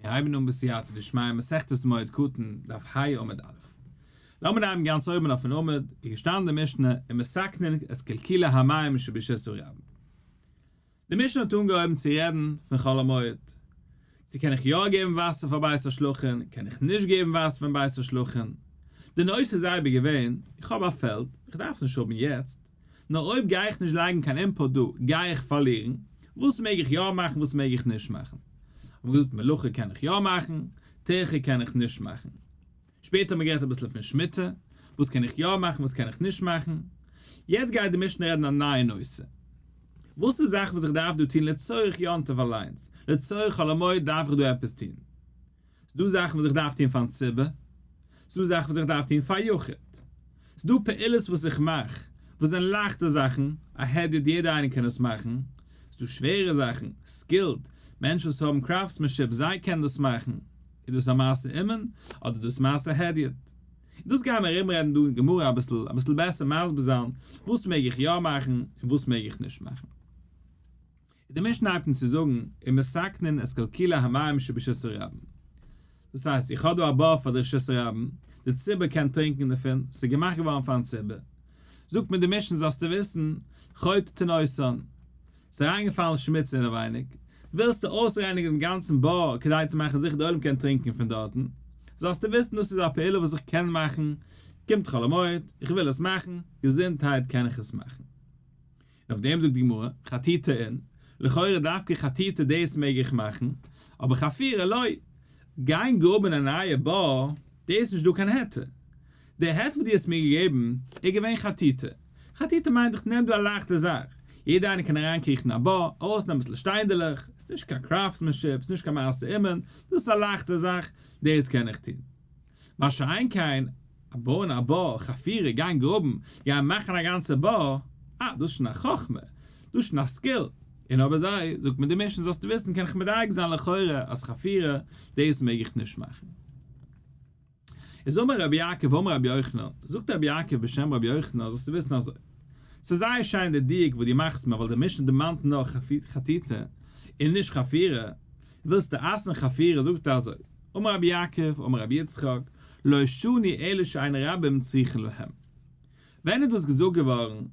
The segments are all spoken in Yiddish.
מיר הייבן אן בסייעתא דשמיא מסכת מועד קטן, דף ה' עמוד א'. לאמיר נעמען גאנץ אויבן אויפן עמוד, איז געשטאנען די משנה ומתקנין את קלקולי המים שברשות הרבים. די משנה האט אנגעהויבן צו רעדן פון חול המועד. צו קען איך יא געבן וואסער פאר בית השלחין, קען איך נישט געבן וואסער פון בית השלחין. די נושא איז אייביג געווען, איך האב א פעלד, איך דארף עס נישט האבן יעצט, נאר אויב גיי איך נישט לייגן קיין input דא גיי איך פארלירן, וואס מעג איך יא מאכן וואס מעג איך נישט מאכן? האט מען געזאגט מלאכה קען איך יא מאכן, טרחה קען איך נישט מאכן. שפעטער האט מען גערעדט אביסל פון שמיטה, וואס קען איך יא מאכן וואס קען איך נישט מאכן. יעצט גייט די משנה רעדן א נייע נושא. וואס איז זאכן וואס איך דארף דא טון לצורך יום טוב אליינס, לצורך חול המועד דארף איך דא עפעס טון. ס'דא זאכן וואס איך דארף טון פארן ציבור, ס'דא זאכן וואס איך דארף טון פאר יחיד. ס'דא פעולות וואס איך מאך, וואס זענען לייכטע זאכן, א הדיוט יעדער איינער קען עס מאכן. ס'דא שווערע זאכן, skilled, מענטשן וואס האבן craftsmanship זיי קענען דאס מאכן. איז דאס א מעשה אומן, אדער דאס מעשה הדיוט? און דאס גייען מיר ארומרעדן דא אין גמרא אביסל, אביסל בעסער מסביר זיין וואס מעג איך יא מאכן און וואס מעג איך נישט מאכן. די משנה הייבט אן צו זאגן, ומתקנין את קלקולי המים שברשות הרבים. דאס הייסט, איך האב דא א בור פאר די רשות הרבים, די ציבור קען טרינקען דערפון, ס'איז געמאכט געווארן פארן ציבור. זאגט מיר די משנה זאלסטו וויסן, חוטטין אותן. ס'איז אריינגעפאלן שמוץ אינעווייניג, ווילסטו אויסרייניגן דעם גאנצן בור כדי צו מאכן זיכער די עולם קען טרינקען פון דארטן, זאלסטו וויסן דאס איז א פעולה וואס איך קען מאכן, קומט חול המועד, איך וויל עס מאכן, געזונטהייט קען איך עס מאכן. און אויף דעם זאגט די גמרא, חטיטה אין, לכאורה דווקא חטיטה דאס מעג איך מאכן, אבער חפירה לא. גיין גראבן א נייע בור, דאס איז נישט דא קיין היתר. די היתר וואס דו האסט מיר געגעבן איז געווען חטיטה. חטיטה מיינט איך נעם דא א לייכטע זאך, יעדער איינער קען אריינקריכן אין א בור, ארויסנעמען אביסל שטיינדעלעך, עס איז נישט קיין craftsmanship, עס איז נישט קיין מעשה אומן, דאס איז א לייכטע זאך, דאס קען איך טון. מה שאין כן, א בויען א בור, חפירה, גיין גראבן, גיין מאכן א גאנצע בור, אה, דאס איז שוין א חכמה, דאס איז שוין א skill. און אויב אזוי, זאגט מיר די משנה זאלסטו וויסן קען איך מדייק זיין לכאורה אז חפירה, דאס מעג איך נישט מאכן. איז אמר רבי יעקב אמר רבי יוחנן, זאגט רבי יעקב בשם רבי יוחנן זאלסטו וויסן אזוי, ס'איז זייער שיין די דיוק וואס דו מאכסט מיר ווייל די משנה דערמאנט נאר חטיטה און נישט חפירה, ווילסטו אסר'ן חפירה זאגט ער אזוי, אמר רבי יעקב אמר רבי יצחק, לא שנו אלא שאין רבים צריכין להם. ווען איז דאס געזאגט געווארן?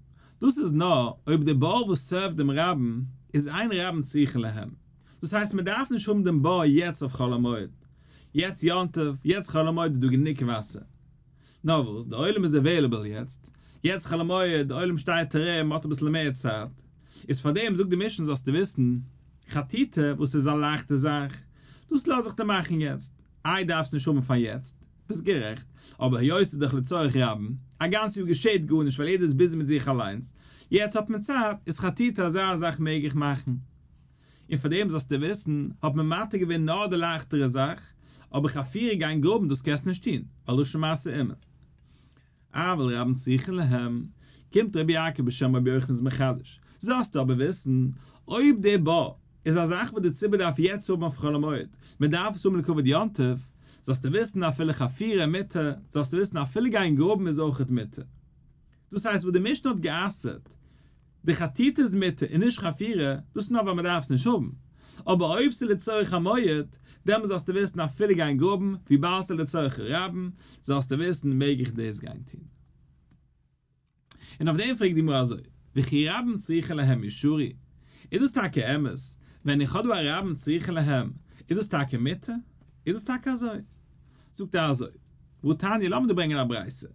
דאס איז נאר אויב די בור וואס serve ט דעם רבים איז אין רבים צריכין להם. דאס הייסט מען דארף נישט האבן דעם בור יעצט אויף חול המועד. יעצט יום טוב, יעצט חול המועד איז דא גענוג וואסער. נאר וואס, די עולם איז available יעצט, יעצט חול המועד, די עולם שטייט ארום, מ'האט אביסל מער צייט. איז פארדעם זאגט די משנה זאלסטו וויסן, חטיטה וואס איז א לייכטע זאך, דאס לאז איך דיר מאכן יעצט, איי דארפסט נישט האבן פאר יעצט, ביסט גערעכט, אבער היות ס'איז דאך לצורך רבים, א גאנץ יאר געשעט גארנישט ווייל יעדער איז busy מיט זיך אליינס, יעצט האט מען צייט, איז חטיטה אזא זאך מעג איך מאכן. און פאר דעם זאלסטו וויסן, האט מען מתיר געווען נאר די לייכטערע זאך, אבער חפירה גיין גראבן דאס קענסטו נישט טון, ווייל דאס איז שוין מעשה אומן. אבל רבים צריכין להם, קומט רבי יעקב בשם רבי יוחנן איז מחדש, זאלסטו אבער וויסן, אויב די בור איז א זאך וואס די ציבור דארף יעצט האבן אויף חול המועד, מען דארף עס האבן לכבוד יום טוב, זאלסטו וויסן אפילו חפירה מותר, זאלסטו וויסן אפילו גיין גראבן איז אויכעט מותר. דאס הייסט וואס די משנה האט גע'אסר'ט, די חטיטה איז מותר און נישט חפירה, דאס איז נאר ווייל מען דארף עס נישט האבן. אבער אויב ס'איז לצורך המועד, דעמאלס זאלסטו וויסן אפילו גיין גראבן, וויבאלד ס'איז לצורך הרבים, זאלסטו וויסן מעג איך דאס גיין טון. און אויף דעם פרעגט די גמרא אזוי, וכי רבים צריכין להם מי שרי? איז דאס טאקע אמת? ווען איך האב דא א רבים צריכין להם, איז דאס טאקע מותר? איז דאס טאקע אזוי? זאגט ער אזוי, והתניא, לאמיר דיר ברענגען א ברייתא.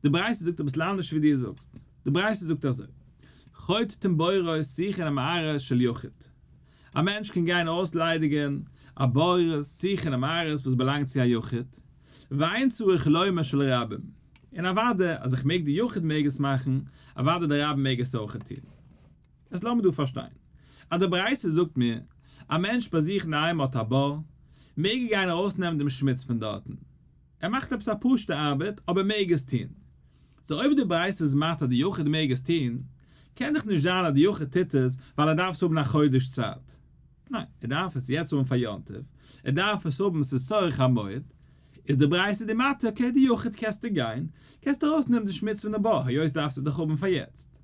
די ברייתא זאגט אביסל אנדערש ווי דו זאגסט. די ברייתא זאגט אזוי, חוטטין בורות שיחין ומערות של יחיד. א מענטש קען גיין אויסליידיגען א בורות, שיחין ומערות וואס באלאנגט צו א יחיד, ואין צריך לומר של רבים. און אוודאי אז איך מעג די יחיד מעג עס מאכן, אוודאי די רבים מעג עס אויכעט טון. איז לאמיר דא פארשטיין. אז די ברייתא זאגט מיר, א מענטש ביי זיך אינדערהיים האט א בור, מעג ער גיין ארויסנעמען דעם שמוץ פון דארטן. ער מאכט עפעס א פשוטע ארבעט, אבער מעג עס טון. so אויב די ברייתא איז מתיר די יחיד מעג עס טון, קען דאך נישט זיין אז די יחיד טוט עס ווייל ער דארף עס האבן א חודש צייט. ניין, ער דארף עס יעצט האבן פאר יום טוב, ער דארף עס האבן ס'איז צורך המועד, איז די ברייתא די מתיר, okay די יחיד קענסטו גיין, קענסטו ארויסנעמען די שמוץ פון די בור, היות דארפסט עס דאך האבן פאר יעצט.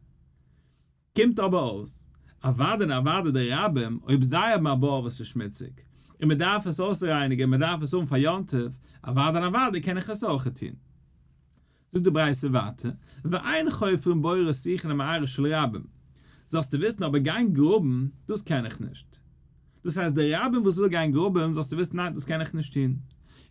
קומט אבער אויס, אוודאי און אוודאי די רבים, אויב זיי האבן א בור וואס איז שמוציג, און מען דארף עס אויסרייניגען, מען דארף עס האבן פאר יום טוב, אוודאי און אוודאי קען איך עס אויכעט טון. זאגט די ברייתא ווייטער, ואין חופרין בורות שיחין ומערות של רבים, זאלסטו וויסן אבער גיין גראבן, דאס קען איך נישט. דאס הייסט די רבים וואס וויל גיין גראבן, זאלסטו וויסן ניין דאס קען איך נישט טון.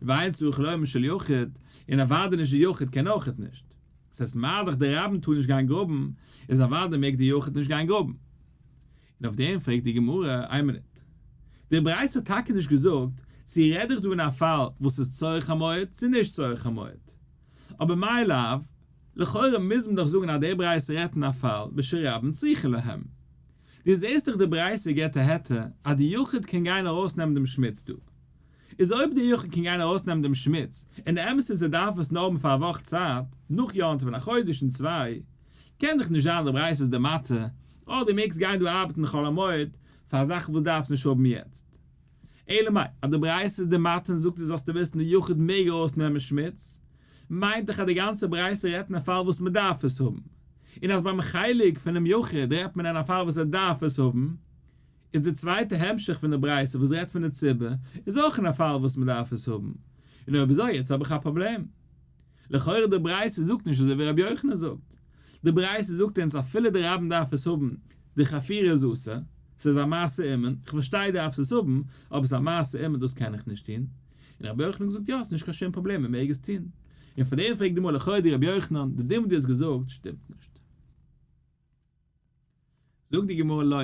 ואין צריך לומר של יחיד, און אוודאי נישט די יחיד קען אויכעט נישט. דאס הייסט מה דאך די רבים טאר נישט גיין גראבן, איז אוודאי מעג די יחיד נישט גיין גראבן. און אויף דעם פרעגט די גמרא, איין מינוט, די ברייתא האט טאקע נישט געזאגט צו רעד איך דא אין א פאל וואס איז צורך המועד צו נישט צורך המועד, אבער מאי לאו, לכאורה מוז מען דאך זאגן אז די ברייתא רעדט אין א פאל בשרבים צריכין להם. דו זעסט דאך די ברייתא געבט א היתר אז די יחיד קען גיין ארויסנעמען דעם שמוץ דא. איז אויב די יחיד קען גיין ארויסנעמען דעם שמוץ, און די אמת איז ער דארף עס נאר האבן פאר א וואך צייט, נאך יום טוב אין א חודש און צוויי, קען דאך נישט זיין די ברייתא איז די מתיר, אה דו מעגסט גיין דא ארבעטן חול המועד פאר א זאך וואס דארפסט נישט האבן יעצט. אלא מאי, אז די ברייתא איז די מתיר און זאגט דיר זאלסטו וויסן די יחיד מעג ארויסנעמען שמוץ, מיינט דאך אז די גאנצע ברייתא רעדט אין א פאל וואס מען דארף עס האבן, און אז ביים חלק פונעם יחיד רעדט מען אין א פאל וואס ער דארף עס האבן, איז די צווייטע המשך פון די ברייתא וואס רעדט פון די ציבור איז אויך אין א פאל וואס מען דארף עס האבן, און אויב אזוי יעצט האב איך א פראבלעם. לכאורה די ברייתא זאגט נישט אזוי ווי רבי יוחנן זאגט. די ברייתא זאגט אונז אפילו די רבים דארף עס האבן, די חפירה איז אסור, ס'איז א מעשה אומן, כ'פארשטיי דארפסט עס האבן, אבער ס'איז א מעשה אומן דאס קען איך נישט טון. און רבי יוחנן האט געזאגט יא ס'איז נישט קיין שום פראבלעם מען מעג עס טון. און פאר דעם פרעגט די גמרא לכאורה די רבי יוחנן, די דין וואס דו האסט געזאגט שטימט נישט. זאגט די גמרא לא,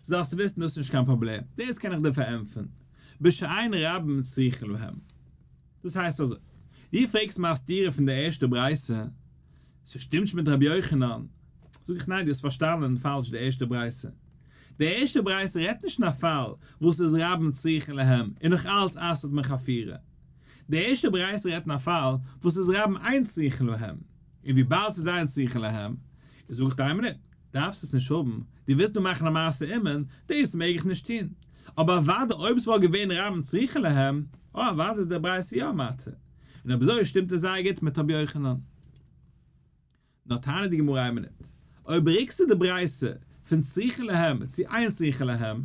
זאלסט וויסן דאס איז נישט קיין פראבלעם, דאס קען איך דיר פארענטפערן, בשאין רבים צריכין להם. דאס הייסט אזוי, דו פרעגסט מיר א סתירה פון די ערשטע ברייתא, ס'שטימט נישט מיט רבי יוחנן, זאג איך ניין דו האסט פארשטאנען פאלש די ערשטע ברייתא, די ערשטע ברייתא רעדט נישט אין א פאל וואס איז רבים צריכין להם און נאך אלץ אסר'ט מען חפירה, די ערשטע ברייתא רעדט אין א פאל וואס איז רבים אין צריכין להם, און וויבאלד ס'איז אין צריכין להם, איז זאג איך דיר איין מינוט, דארפסט עס נישט האבן, דו ווילסט דא מאכן א מעשה אומן, דאס מעג איך נישט טון. אבער אוודאי אויב עס וואלט געווען רבים צריכין להם, אה אוודאי איז דער ברייתא יא מתיר. און אויב אזוי שטימט עס זייער גוט מיט רבי יוחנן. נאר טענה'ט די גמרא איין מינוט, אויב ריקסטו די ברייתא פון צריכין להם צו אין צריכין להם,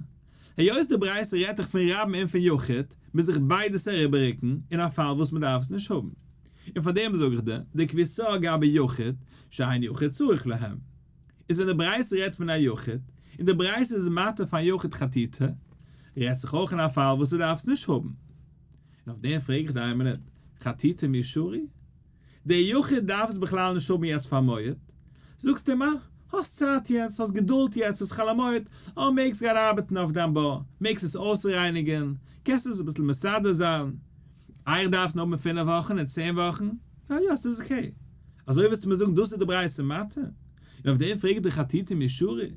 היות די ברייתא רעדט דאך פון רבים און פון יחיד, מוז איך ביידעס אריבעררוקן אין א פאל וואס מען דארף עס נישט האבן. און פאר דעם זאג איך דיר, דכוויתאה גבי יחיד, שאין יחיד צריך להם. איז ווען די ברייתא רעדט פון א יחיד, און די ברייתא איז מתיר פארן יחיד חטיטה, רעדט זיך אויך אין א פאל וואס ער דארף עס נישט האבן. און אויף דעם פרעג איך דיר איין מינוט, חטיטה מי שרי? דער יחיד דארף עס בכלל נישט האבן יעצט פאר מועד, זאגסט אים אה, האסט צייט יעצט, האסט געדולד יעצט, ס'איז חול המועד, אה מעגסט גיין ארבעטן אויף דיין בור, מעגסט עס אויסרייניגן, קענסט עס אביסל מסדר זיין, איי איך דארף עס נאר האבן פינף וואכן און צען וואכן, יא יא ס'איז okay. אזוי וועסטו מיר זאגן דאס איז די ברייתא מתיר? און אויף דעם פרעגט דער חטיטה מי שרי?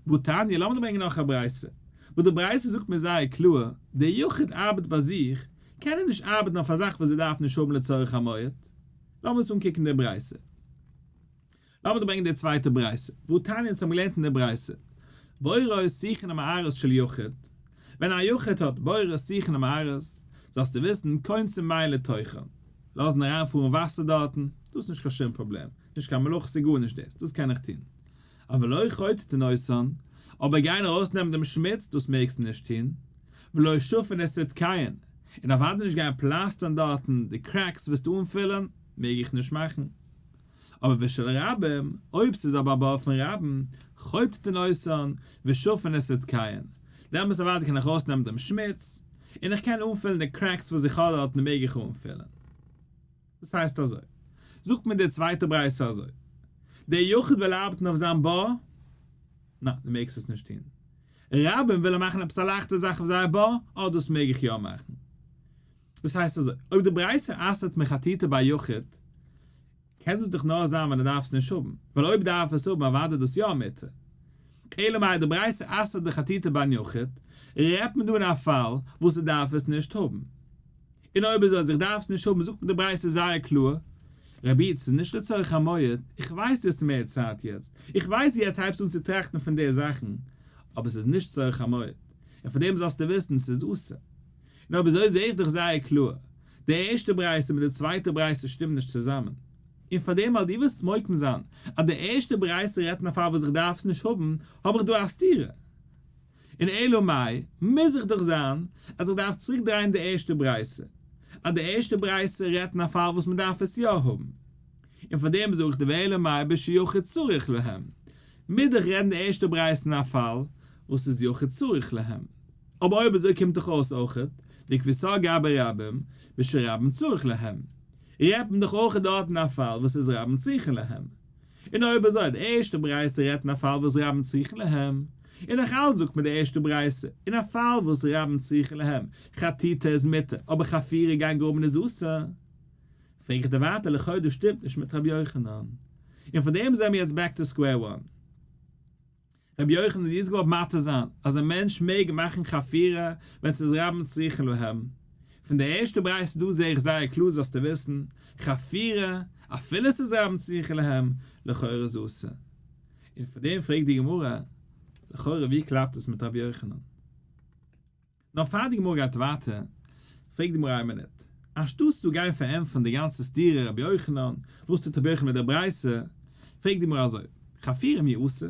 והתניא, לאמיר דיר ברענגען נאך א ברייתא, וואס די ברייתא זאגט מיר זייער קלאר, דער יחיד ארבעט ביי זיך, קען ער נישט ארבעטן אויף א זאך וואס ער דארף נישט האבן לצורך המועד. לאמיר עס אנקוקן די ברייתא. לאמיר דא ברענגען די צווייטע ברייתא, והתניא אונז האבן געלערנט אין די ברייתא, בורות שיחין ומערות של יחיד, ווען א יחיד האט בורות שיחין ומערות, זאלסטו וויסן, כונסין מים לתוכן, לאזן אריינפארן וואסער דארטן, דאס איז נישט קיין שום פראבלעם, נישט קיין מלאכה ס'איז גארנישט דאס, דאס קען איך טון. אבל לא חוטטין אותן, אבער גיין ארויסנעמען דעם שמוץ, דאס מעגסטו נישט טון. ולא שפין את סדקיהן, און אוודאי נישט גיין פלאסטערן דארטן, די cracks וועסטו אנפילן, מעג איך נישט מאכן. אבער ושל רבים, אויב ס'איז אבער א בור פון רבים, חוטטין אותן, ושפין את סדקיהן, דעמאלס אוודאי קען איך ארויסנעמען דעם שמוץ, און איך קען אנפילן די cracks וואס איך האב דארטן מעג איך אנפילן. דאס הייסט אזוי, זאגט מיר די צווייטע ברייתא אזוי, דער יחיד וויל ארבעטן אויף זיין בור, ניין, דו מעגסט עס נישט טון. רבים ווילן מאכן עפעס א לייכטע זאך אויף זייער בור, אה דאס מעג איך יא מאכן. דאס הייסט אזוי, אויב די ברייתא אסר'ט מחטיטה ביי יחיד, קען דאס דאך נאר זיין ווען ער דארף עס נישט האבן, ווייל אויב דארף עס האבן אוודאי איז דאס יא מותר. אלא מאי די ברייתא אסר'ט די חטיטה ביים יחיד, רעדט מען דא אין א פאל וואס ער דארף עס נישט האבן. און אויב אזוי אז איך דארף עס נישט האבן זאגט מיר די ברייתא זייער קלאר, רבי איד ס'איז נישט לצורך המועד, איך ווייס דו האסט מער צייט יעצט, איך ווייס יעצט הייבסטו אן צו טראכטן פון די זאכן, אבער ס'איז נישט צורך המועד, און פאר דעם זאלסטו וויסן ס'איז אסור. און אויב אזוי זעה איך דאך זייער קלאר, די ערשטע ברייתא מיט די צווייטע ברייתא שטימען נישט צוזאמען. און פאר דעם ווייל דו ווילסט מוקים זיין אז די ערשטע ברייתא רעדט אין א פאל וואס איך דארף עס נישט האבן, האב איך דא א סתירה. און אלא מאי, מוז איך דאך זיין אז איך דארף צוריק דרייען די ערשטע ברייתא, אז די ערשטע ברייתא רעדט אין א פאל וואס מען דארף עס יא האבן. און פאר דעם זאג איך דיר ואלא מאי בשיחיד צריך להם, מוז דאך רעדן די ערשטע ברייתא אין א פאל וואס איז יחיד צריך להם. אבער אויב אזוי קומט דאך אויס אויכעט דכביסה גבי רבים בשרבים צריך להם, רעדט מען דאך אויכעט דארט אין א פאל וואס איז רבים צריכין להם. און אויב אזוי די ערשטע ברייתא רעדט אין א פאל וואס רבים צריכין להם, און נאך אלץ זאגט מען די ערשטע ברייתא אין א פאל וואס רבים צריכין להם, חטיטה איז מותר אבער חפירה גיין גראבן איז אסור. פרעג איך דיר ווייטער לכאו' דאס שטימט נישט מיט רבי יוחנן. און פון דעם זעמיר יעצט back to square one. רבי יוחנן דו האסט געוואלט מתיר זיין אז א מענטש מעג מאכן חפירה ווען ס'איז רבים צריכין להם. פון די ערשטע ברייתא דא זעה איך זייער קלאר זאלסטו וויסן, חפירה, אפילו ס'איז רבים צריכין להם, לכאורה איז אסור. און פון דעם פרעגט די גמרא, לכאורה ווי קלאפט עס מיט רבי יוחנן? נאר פאר די גמרא גייט ווייטער, פרעגט די גמרא איין מינוט, אנשטאט צו גיין פארענטפערן די גאנצע סתירה רבי יוחנן, וואס טוט רבי יוחנן מיט די ברייתא, פרעגט די גמרא אזוי, חפירה מי אסור?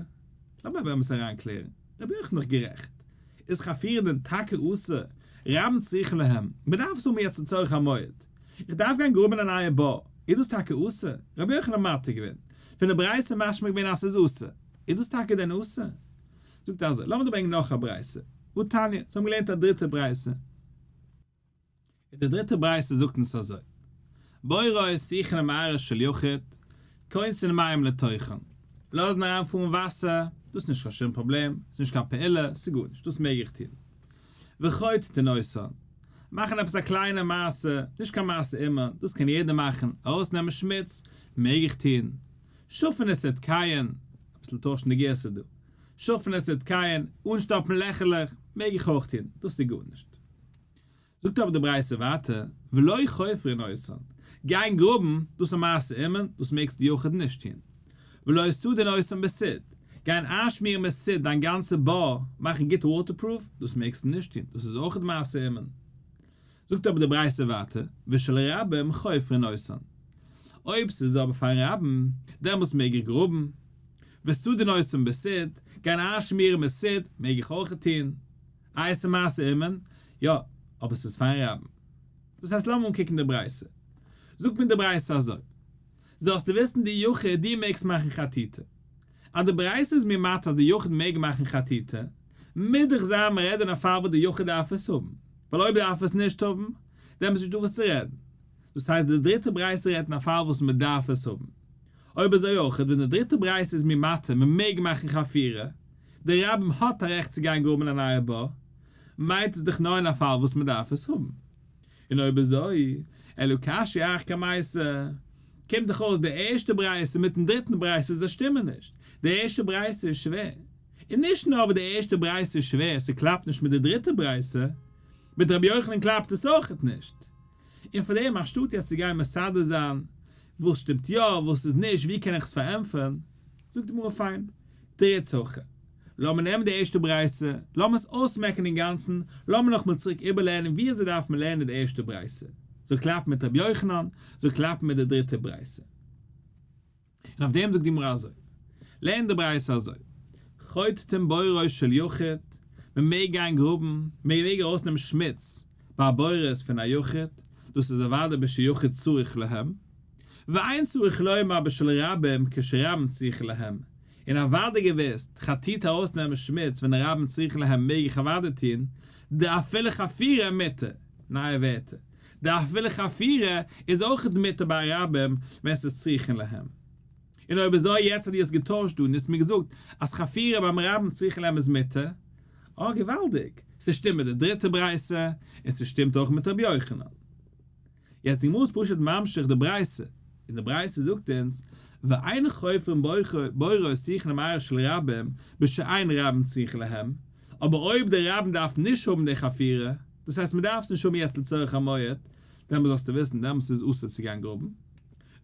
לאמיר באמת אריינקלערן, רבי יוחנן איז דאך גערעכט, איז חפירה דען טאקע אסור? רבים צריכין להם, מען דארף עס האבן יעצט לצורך המועד, איך דארף גיין גראבן א נייע בור, איז דאס טאקע אסור? רבי יוחנן האט מתיר געווען, פון די ברייתא משמע געווען אז ס'איז אסור, איז דאס טאקע דען אסור? זאגט אזוי, לאמיר דא ברענגען נאך א ברייתא, והתניא, אונז האבן געלערנט א דריטע ברייתא, און די דריטע ברייתא זאגט אונז אזוי, בורות שיחין ומערות של יחיד, כונסין מים לתוכן, לאזן אריינפארן וואסער, דאס איז נישט קיין שום פראבלעם, ס'איז נישט קיין פעולה, ס'איז גארנישט, דאס מעג איך טון. וחוטטין אותן, מאכן עפעס א קליינע מעשה, נישט קיין מעשה אומן, דאס קען יעדער מאכן, ארויסנעמען שמוץ, מעג איך טון. שפין את עדקיהן, אביסל טוישן די גירסא דא, שפין את עדקיהן, אנשטאפן לעכערלעך, מעג איך אויך טון, דאס איז גארנישט. זאגט אבער די ברייתא ווייטער, ולא חופרין אותן, גיין גראבן, דאס איז א מעשה אומן, דאס מעגסטו יחיד נישט טון. ולא סדין אותן בסיד, גיין איינשמירן מיט סיד דיין גאנצע בור, מאכן גוט waterproof, דאס מעגסטו נישט טון, דאס איז אויך מעשה אומן. זאגט אבער די ברייתא ווייטער, ושל רבים חופרין אותן. אויב ס'איז אבער פארן רבים, דעמאלס מעג איך גראבן. וסדין אותן בסיד, גיין איינשמירן מיט סיד, מעג איך אויך טון. איי עס איז מעשה אומן? יא, אבער ס'איז פארן רבים. דאס הייסט לאמיר אנקוקן די ברייתא. זאגט מיר די ברייתא אזוי, זאלסטו וויסן די יחיד דו מעגסט מאכן חטיטה. אז די ברייתא איז מיר מתיר אז די יחיד מעג מאכן חטיטה, מוז דאך זיין מען רעדט אין א פאל וואס די יחיד דארף עס האבן, ווייל אויב דארף עס נישט האבן, דעמאלטס איז נישטא וואס צו רעדן. דאס הייסט די דריטע ברייתא רעדט אין א פאל וואס מען דארף עס האבן. אויב אזוי אויך ווען די דריטע ברייתא איז מיר מתיר מען מעג מאכן חפירה, די רבים האט א רעכט צו גיין גראבן א נייע בור, מיינט עס דאך נאר אין א פאל וואס מען דארף עס האבן. און אויב אזוי, אלא קשיא אחר קמייתא, קומט דאך אויס די ערשטע ברייתא מיטן דריטן ברייתא זיי שטימען נישט, די ערשטע ברייתא איז שווער, און נישט נאר וואס די ערשטע ברייתא איז שווער, ס'קלאפט נישט מיט די דריטע ברייתא, מיט רבי יוחנן קלאפט עס אויכעט נישט. און פאר דעם אנשטאט יעצט צו גיין מסדר זיין וואס שטימט יא וואס איז נישט ווי קען איך עס פארענטפערן, זאגט די גמרא פיין, תירוץ הכי, לאמיר נעמען די ערשטע ברייתא, לאמיר עס אויסמעקן אינגאנצן, לאמיר נאכמאל צוריק איבערלערנען ווי אזוי דארף מען לערנען די ערשטע ברייתא, זאל קלאפן מיט רבי יוחנן, זאל קלאפן מיט די דריטע ברייתא. און אויף דעם זאגט די גמרא אזוי, לערנט די ברייתא אזוי, חוטטין בורות של יחיד, מען מעג גיין גראבן, מען מעג ארויסנעמען שמוץ ביי בורות פון א יחיד, דאס איז אוודאי בשיחיד צריך להם, ואין צריך לומר בשל רבים כשרבים צריכין להם, און אוודאי געוואוסט, חטיטה ארויסנעמען שמוץ ווען רבים צריכין להם מעג איך אוודאי טון, דאפילו חפירה מותר, נייע ווערטער. דאפילו חפירה איז אויך מותר ביי רבים ווען ס'איז צריכין להם. און אויב אזוי יעצט אז דו האסט געטוישט דא און האסט מיר געזאגט אז חפירה ביים רבים צריכין להם איז מותר, אה געוואלדיג, ס'שטימט מיט די דריטע ברייתא און ס'שטימט אויך מיט רבי יוחנן. יעצט די גמרא איז פשוט ממשיך די ברייתא, און די ברייתא זאגט אונז ואין חופרין בורות שיחין ומערות של רבים בשאין רבים צריכין להם, אבער אויב די רבים דארף נישט האבן די חפירה, דאס הייסט מען דארף עס נישט האבן יעצט לצורך המועד, דעמאלס זאלסטו וויסן דעמאלס איז אסור צו גיין גראבן.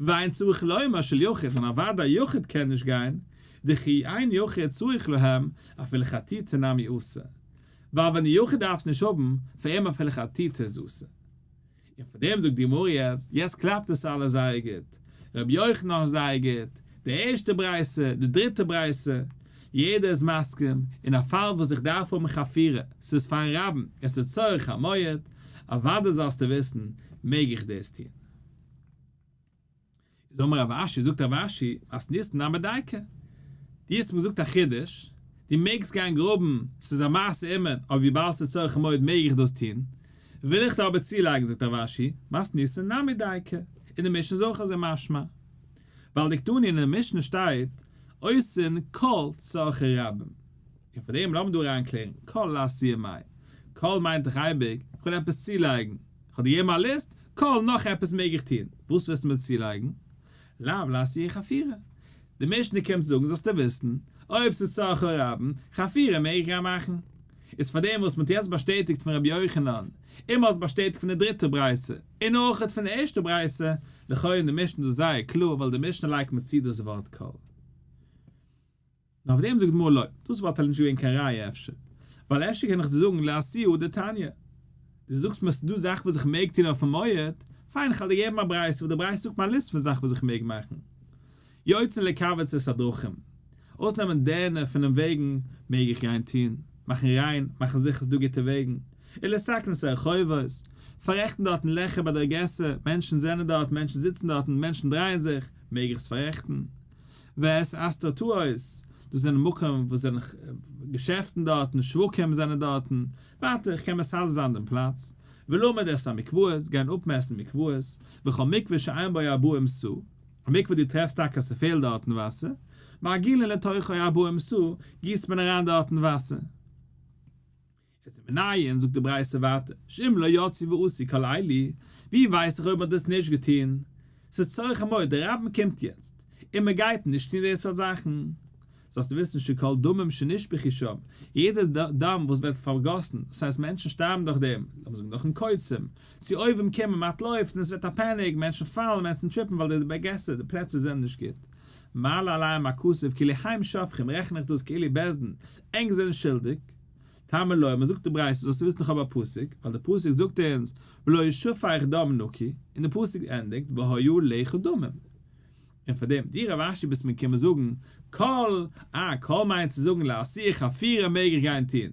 ואין צריך לומר של יחיד, און אוודאי יחיד קען נישט גיין, דכי אין יחיד צריך להם, אפילו חטיטה נמי אסור. ווייל ווען די יחיד דארף עס נישט האבן, פאר אים אפילו חטיטה איז אסור. און פאר דעם זאגט די גמרא יעצט, יעצט קלאפט עס אלעס זייער גוט, רבי יוחנן זייער גוט, די ערשטע ברייתא, די דריטע ברייתא. יעדער איז מסכים, אין א פאל וואס איך דארף האבן חפירה, ס'איז פארן רבים, עס איז צורך המועד, אוודאי זאלסטו וויסן, מעג איך דאס טון. איז אמר רב אשי, זאגט רב אשי, מתניתין נמי דייקא. דו האסט מיר געזאגט א חידוש, דו מעגסט גיין גראבן, ס'איז א מעשה אומן, אבער וויבאלד ס'איז צורך המועד מעג איך דאס טון. וויל איך דיר אבער צולייגן, זאגט רב אשי, מתניתין נמי דייקא, אין די משנה איז אויך אזוי משמע. ווייל דקתני אין די משנה שטייט, עושין כל צרכי רבים. און פאר דעם לאמיר דא אריינקלערן, כל לאתויי מאי. כל מיינט דאך אייביג, איך וויל עפעס צולייגן. איך האב דיר געגעבן א ליסט, כל נאך עפעס מעג איך טון, וואס ווילסטו מיר צולייגן? לאו לאתויי חפירה. די משנה קומט זאגן זאלסטו וויסן, אויב ס'איז צרכי רבים, חפירה מעג איך גיין מאכן. איז פאר דעם וואס מ'האט יעצט באשטעטיגט פון רבי יוחנן, און מ'האט עס באשטעטיגט פון די דריטע ברייתא, און אויכעט פון די ערשטע ברייתא, לכאו' אין די משנה איז דאס זייער קלאר ווייל די משנה לייגט מיר צו דאס ווארט כל. נאר אויף דעם זאגט די גמרא לא, דאס וואלט נישט געווען קיין ראיה אפשר, ווייל אפשר קען איך דיר זאגן לאתויי דתניא, דו זאגסט מיר ס'איז דא זאכן וואס איך מעג טון אויפן מועד, פיין איך וועל דיר געבן א ברייתא וואס די ברייתא זאגט מיר א ליסט פון זאכן וואס איך מעג מאכן. יוצאין לקווץ את הדרכים, אויסנעמען דערנער פונעם וועגן מעג איך גיין טון, מאכן ריין, מאכן זיכער ס'איז דא גוטע וועגן, ולתקן את הרחובות, פאררעכטן דארטן לעכער ביי די געסער, מענטשן זענען דארט, מענטשן זיצן דארטן, מענטשן דרייען זיך, מעג איך עס פאררעכטן. ואת האסטרטאות, דאס זענען מקום וואס זענען געשעפטן דארטן, שווקים זענען דארטן, ווייטער איך קען מסדר זיין דעם פלאץ, ולמוד את המקוואות, גיין אפמעסן מקוואות, וכל מקווה שאין בו ארבעים סאה, א מקווה דו טרעפסט טאקע אז ס'פעלט דארטן וואסער, מגעילין לתוכו ארבעים סאה, גיסט מען אריין דארטן וואסער. איז מנין, זאגט די ברייתא ווייטער, שאם לא יצאו ועשו כל אלו, ווי ווייס איך אויב מ'האט דאס נישט געטון? ס'איז צורך המועד, דער רבים קומט יעצט, און מ'גייט נישט טון די סארט זאכן. זאלסטו וויסן שכל דמים שנשפכו שם, יעדע דם וואס ווערט פארגאסן, דאס הייסט מענטשן שטארבן דורך דעם, לאמיר זאגן דורכ'ן קוצים, צו אויבים קומען, מ'אנטלויפט און עס ווערט א panic, מענטשן פאלן, מענטשן טריפן ווייל די געסער, די פלעצער זענען נישט גוט. מעלה עליהם הכתוב כאילו הם שופכים, רעכן איך דאס כאילו בית דין, ענק זענען שולדיג. תלמוד לומר זאגט די ברייתא זאלסטו וויסן איך האב א פסוק, ווייל די פסוק זאגט אונז ולא ישפך דם נקי, און די פסוק ענדיגט והיה לך דמים. און פאר דעם דו רב אשי ביסט מיר געקומען זאגן כל, אה כל מיינט צו זאגן לאתויי חפירה מעג איך גיין טון.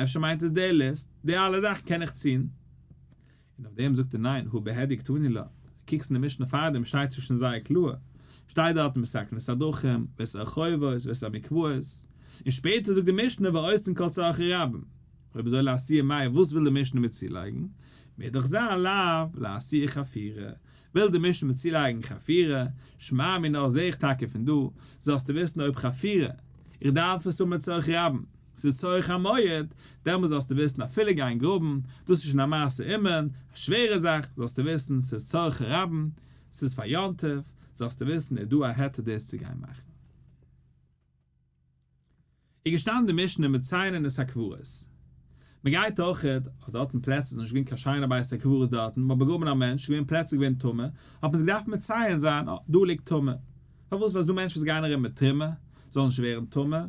אפשר מיינט עס די ליסט, די אלע זאכן קען איך טון. און אויף דעם זאגט ער ניין, הא בהדיא קתני לה, קוקסט אין די משנה פארדעם שטייט עס שוין זייער קלאר, שטייט דארטן מתקנין את הדרכים, ואת הרחובות, ואת המקוואות, און שפעטער זאגט די משנה ועושין כל צרכי רבים, אויב אזוי לאתויי מאי וואס וויל די משנה מיר צולייגן? מוז דאך זיין לאו לאתויי חפירה, וויל די משנה מיר צולייגן חפירה, שמע מינה זעה איך טאקע פון דא, זאלסטו וויסן אויב חפירה, איך דארף עס האבן לצורך רבים. ס'איז צורך המועד, דעמאלס זאלסטו וויסן אפילו גיין גראבן, דאס איז שוין א מעשה אומן, א שווערע זאך, זאלסטו וויסן ס'איז צורך רבים, ס'איז פאר יום טוב, זאלסטו וויסן איז דא א היתר דאס צו גיין מאכן. איז געשטאנען די משנה מציינין את הקברות. מ'גייט אויכעט, אט דארטן פלעצער איז נישט געווען קיין שיינע בית הקברות דארטן, מ'האט באגראבן א מענטש, געווען פלעצער געווען טמא, האט מען עס געדארפט מציין זיין, אה, דא ליגט טמא. פארוואס? ווייל ס'דא מענטשן וואס גייען ארום מיט תרומה, זאל נישט ווערן טמא,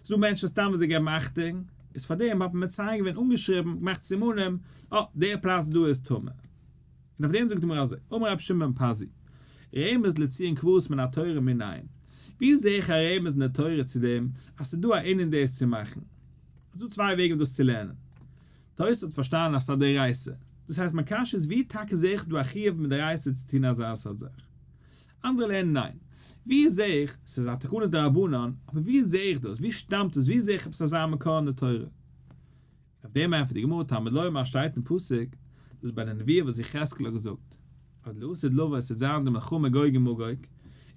ס'דא מענטשן סתם וואס זיי געבן אכטונג, איז פאר דעם האט מען מציין געווען אנגעשריבן, געמאכט סימנים, אה, דער פלאץ דא איז טמא. און אויף דעם זאגט די גמרא אזוי, אמר רבי שמעון בן פזי, רמז לציון קברות מן התורה מנין, ווי זע איך א רמז אין די תורה צו דעם אז ס'איז דא א ענין דאס צו מאכן? ס'איז דא צוויי וועגן דאס צו לערנען. תוס' האט פארשטאנען אז ס'איז א דאורייתא, דאס הייסט מיין קשיא איז ווי טאקע זע איך דא א חיוב מדאורייתא צו טון אזא סארט זאך? אנדערע לערנען ניין. ווי זע איך, ס'איז א תקנת דרבנן, אבער ווי זע איך דאס, ווי שטאמט דאס, ווי זע איך עפעס אזא מקור אין די תורה? אויף דעם ענטפערט די גמרא תלמוד לומר שטייט אין פסוק, דאס ביי די נבואה וואס יחזקאל האט געזאגט, אז לעתיד לבוא עס וועט זיין די מלחמה גוג ומגוג,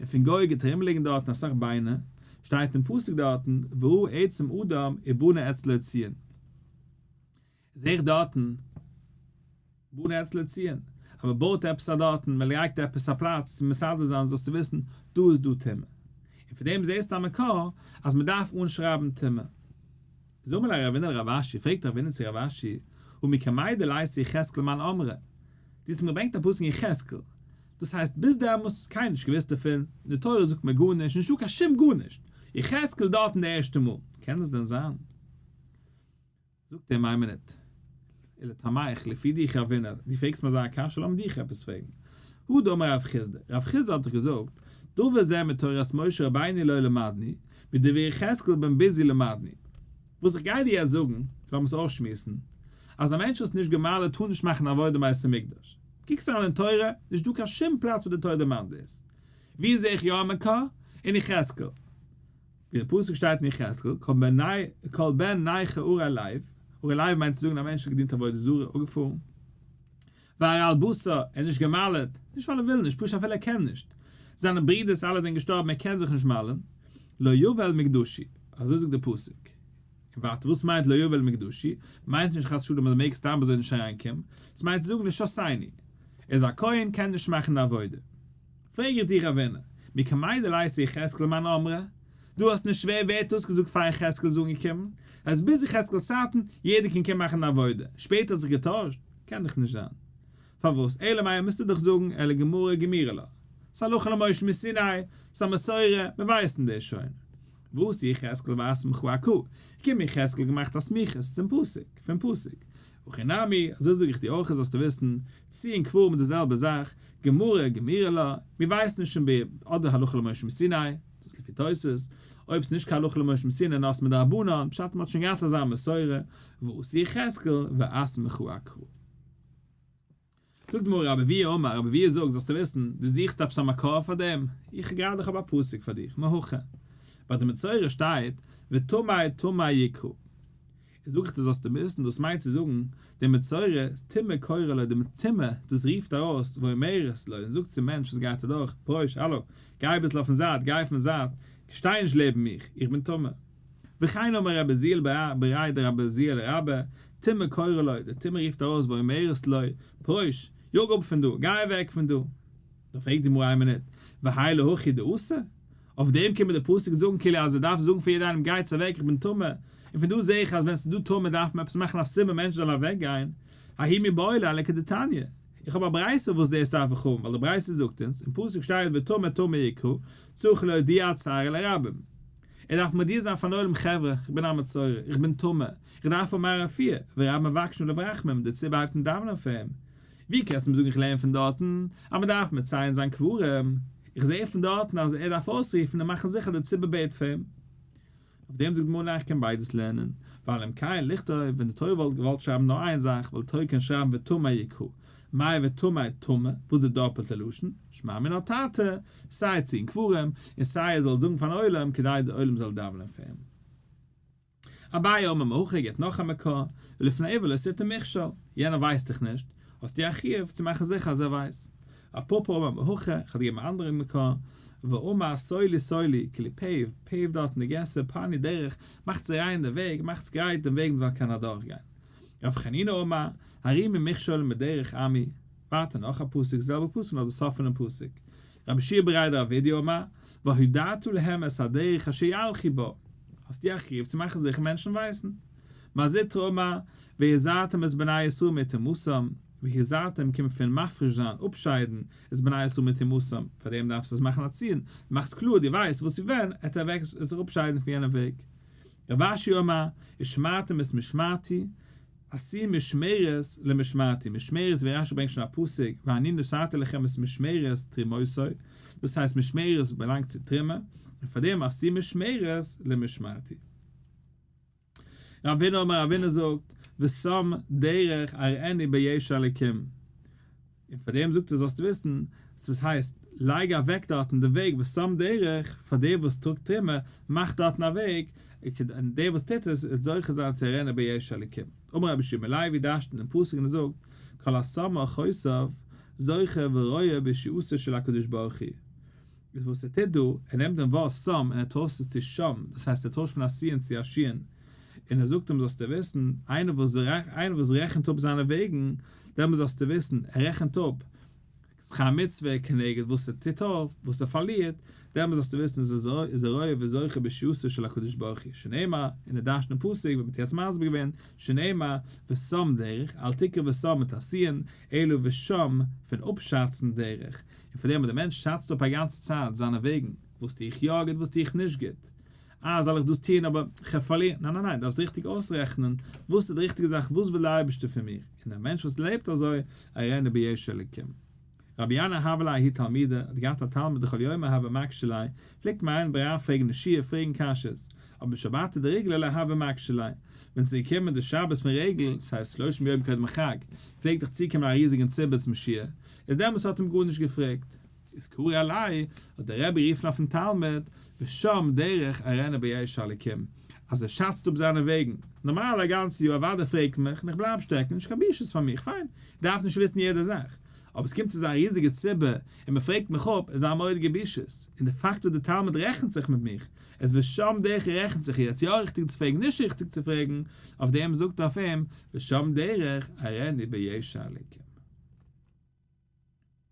און פון גוג וועט ארומליגן דארטן אסאך ביינער, שטייט אין פסוק דארטן, וראה עצם אדם ובנה אצלו ציון. זעה איך דארטן בנה אצלו ציון, אז מען בויט עפעס א דארטן, מען לייגט עפעס א פלאץ צו מסדר זיין זאלסטו וויסן דא איז דא טומאה. און פון דעם זעסטו א מקור אז מען דארף אנשרייבן טומאה. איז אמר ליה רבינא לרב אשי, פרעגט רבינא צו רב אשי, הא מקמי דליתי יחזקאל מאן אמרה, דו האסט מיר געברענגט א פסוק אין יחזקאל, דאס הייסט ביז דעמאלס האט קיינער נישט געוואוסט דערפון, די תורה זאגט מיר גארנישט, נישטא קיין שום גארנישט, יחזקאל דארטן די ערשטע מאל, קען עס דען זיין? זאגט אים איין מינוט, ולטעמיך, לפי דיך רבינא, דו פרעגסט מיר אזא קשיא, לאמיר דיך עפעס פרעגן. הא דאמר רב חסדא, רב חסדא האט דאך געזאגט, דבר זה מתורת משה רבינו לא למדנו, מדברי יחזקאל בן בוזי למדנו. וואס איך גיי דיר יעצט זאגן, לאמיר עס אויסשמועסן, אז א מענטש וואס איז נישט גע'מל'עט טאר נישט מאכן עבודה אין בית המקדש. קוקסט אריין אין תורה, נישט דא קיין שום פלאץ וואו די תורה דערמאנט דאס. וואו זע איך יא א מקור? אין יחזקאל. ווי דער פסוק שטייט אין יחזקאל, כל בן נכר ערל לב, ערל לב מיינט צו זאגן א מענטש האט געדינט עבודה זרה, אפגעפארן. וערל בשר, ער איז נישט גע'מל'עט, נישט ווייל ער וויל נישט, פשוט אפילו ער קען נישט. זיינע ברידערס אלע זענען געשטארבן ער קען זיך נישט מל'ען. לא יבא אל מקדשי, אזוי זאגט דער פסוק. און ווייטער וואס מיינט לא יבא אל מקדשי? מיינט נישט חס ושלום אז ער מעג סתם אזוי נישט אריינקומען, עס מיינט צו זאגן לשסני. ער איז א כהן קען נישט מאכן די עבודה. פרעג איך דיך רבינא, מקמי דליתא יחזקאל מאן אמרה? דו האסט נישט שווער ווער האט דאס געזאגט פאר יחזקאל איז אנגעקומען? אז ביז יחזקאל'ס צייטן יעדער קען קומען מאכן די עבודה, שפעטער האט זיך געטוישט? קען דאך נישט זיין. פארוואס? אלא מאי מוזטו דאך זאגן אלא גמרא גמירא לה. ס'איז הלכה למשה מסיני, ס'איז א מסורה, מיר ווייסן דאס שוין. ואתא יחזקאל ואסמכה אקרא, קומט יחזקאל געמאכט א סמיכות צום פסוק, פון פסוק. הכי נמי, אזוי זאג איך דיר אויך זאלסטו וויסן, ציון קברים איז די זעלבע זאך, גמרא גמירא לה, מיר ווייסן נישט פון ב אדער הלכה למשה מסיני, דאס לפי תוס', אויב ס'איז נישט קיין הלכה למשה מסיני נאר ס'איז מדרבנן, פשט מ'האט שוין געהאט אזא מסורה, ואתא יחזקאל ואסמכה אקרא. זאגט די גמרא רבי אבהו אמר, רבי אבהו זאגט זאלסטו וויסן, דו זוכסט עפעס א מקור פאר דעם? איך גראדע האב א פסוק פאר דיך, מהכא, ביי די מצורע שטייט וטמא טמא יקרא, איז זאג איך דיר זאלסטו וויסן, דאס מיינט צו זאגן, די מצורע, טומאה קוראה לו, די טומאה, דאס רופט ארויס, ואומרת לו, און זאגט צום מענטש וואס גייט אדורך, פרוש, האלא, גיי אביסל אויפן זייט, גיי אויפן זייט, שטיי נישט לעבן מיך, איך בין טמא. וכן אמר רבי עוזיאל בריה דרבי עוזיאל לרבה, טומאה קוראה לו, די טומאה רופט ארויס ואומרת לו, פרוש, יאג אפ פון דא, גיי אוועק פון דא. דא פרעגט די גמרא איין מינוט, והאי להכי דאתא? אויף דעם קומט מיר די פסוק זאגן כאילו אז ער דארף זאגן פאר יעדע איינעם גייטס אוועק איך בין טמא, און פון דא זעה איך אז ווען ס'איז דא טומאה דארף מען עפעס מאכן א סימן מענטשן זאלן אוועק גיין, ההוא מיבעי ליה לכדתניא, איך האב א ברייתא וואס דאס דארף איך האבן ווייל די ברייתא זאגט אונז, אין פסוק שטייט וטמא טמא יקרא, צריך להודיע צערו לרבים. ער דארף מודיע זיין פארן עולם חברה, איך בין א מצורע, איך בין טמא, איך דארף האבן א רפואה, ורבים מבקשים עליו רחמים, די ציבור הייבט אן דאווענען פאר אים. ווי קענסטו מיר זאגן איך לערן פון דארטן אז מען דארף מציין זיין קברים? איך זע פון דארטן אז ער דארף אויסרופן און מאכן זיכער די ציבור בעט פאר אים. אויף דעם זאגט די גמרא איך קען ביידעס לערנען, ווייל אם כן לכתוב, ווען די תורה וואלט געוואלט שרייבן נאר איין זאך וואלט די תורה קענען שרייבן וטמא יקרא, מאי וטמא טמא, וואס איז די דאפעלטע לשון? שמע מינה תרתי, סיי ציון קברים, און סיי ער זאל זאגן פארן עולם כדי די עולם זאל דאווענען פאר אים. אביי אמר מהכא געבט נאך א מקור, ולפני עור לא תתן מכשול, יענער ווייסט דאך נישט, האסטו א חיוב צו מאכן זיכער אז ער ווייסט. רב פפא אמר מהכא, איך האב געגעבן א אנדערע מקור, ואמר סולו סולו, כאילו pave, pave דארט אין די געסער, פנו דרך, מאכטס ריין די וועג, מאכטס גרייט דעם וועג מ'זאל קענען אדורכגיין. רב חנינא אמר, הרימו מכשול מדרך עמי, ווייטער נאך א פסוק, זעלבע פסוק נאר די סוף פונעם פסוק. רבי יהושע בריה דרב אידי אמר, והודעת להם את הדרך אשר ילכו בה, האסטו א חיוב צו מאכן זיכער מענטשן ווייסן. מר זוטרא אמר, והזרתם את בני ישראל מטומאתם, והזרתם קומט פון מפריש זיין, אפשיידן, את בני ישראל מטומאתם, פאר דעם דארפסטו עס מאכן א ציון, דו מאכסט קלאר, דו ווייסט וואס ווי ווען, עט ער אוועק זיך אפשיידן פון יענע וועג. רב אשי אמר, ושמרתם את משמרתי, עשו משמרת למשמרתי, משמרת ווי רשי ברענגט שוין א פסוק, ואני נתתי לכם את משמרת תרומותי, דאס הייסט משמרת באלאנגט צו תרומה, און פאר דעם עשו משמרת למשמרתי. רבינא אמר רבינא זאגט, ושם דרך אראנו בישע אלקים, און פאר דעם זאגט ער זאלסט וויסן, ס'איז הייסט, לייג אוועק דארטן די וועג ושם דרך, פאר דער וואס טראגט תרומה, מאך דארטן א וועג, און דער וואס טוט עס, וועט זוכה זיין צו אראנו בישע אלקים. אמר רבי יהושע בן לוי דרש'נט דעם פסוק און ער זאגט, כל השם אורחותיו, זוכה ורואה בישועתו של הקדוש ברוך הוא. איז וואס ער טוט דא, ער נעמט דעם ווארט שם און ער טוישט עס צו שם, דאס הייסט ער טוישט פון א סין צו א שין, און ער זאגט אים זאלסטו וויסן, איינער וואס איינער וואס רעכנט אפ זיינע וועגן, דעמאלס זאלסטו וויסן, ער רעכנט אפ שכר מצוה כנגד וואס ער טוט אויף, וואס ער פארלירט, דעמאלס זאלסטו וויסן איז ער איז ער רואה וזוכה בישועתו של הקדוש ברוך הוא, שנאמר, און ער דרש'נט דעם פסוק ווי מ'האט יעצט מסביר געווען, שנאמר, ושם דרך, אל תקרא ושם מיט א סין, אלא ושם, פון אפשאצן דרך, און פאר דעם אז דער מענטש שאצט אפ א גאנצע צייט זיינע וועגן, וואס טו איך יא גוט וואס טו איך נישט גוט, אה זאל איך דאס טון אבער כ'וועל פארלירן, ניין ניין ניין, דארפסט ריכטיג אויסרעכענען וואס איז די ריכטיגע זאך וואס וויל דער אייבערשטער פון מיר, און א מענטש וואס לעבט אזוי, אראנו בישע אלקים. רבי ינאי הוה ליה ההוא תלמידא, האט געהאט א תלמיד דכל יומא הוה מקשי ליה, פלעגט מעיין בריין פרעגן די שיעור פרעגן קשיות, אבער בשבתא דריגלא לא הוה מקשי ליה, ווען ס'איז געקומען די שבת פון רגל, ס'הייסט שלושים יום קודם החג, פלעגט דאך צוקומען א ריזיגן ציבור צום שיעור, איז דעמאלס האט אים גארנישט געפרעגט. איז קרי עליה, האט דער רבי גערופן אויפן תלמיד, ושם דרך אראנו בישע אלקים, אז ער שאצט אפ זיינע וועגן, נארמאל א גאנצע יאר אוודאי פרעגט מיך און איך בלייב שטעקן, נישט קיין בושות פאר מיך, פיין, איך דארף נישט וויסן יעדע זאך, אבער עס קומט צו אזא ריזיגע ציבור און מען פרעגט מיך אפ, איז א מורא'דיגע בושות, און די פאקט וואס די תלמיד רעכנט זיך מיט מיך, איז ושם דרך ער רעכנט זיך יעצט יא ריכטיג צו פרעגן נישט ריכטיג צו פרעגן, אויף דעם זאגט ער אויף אים, ושם דרך אראנו בישע אלקים.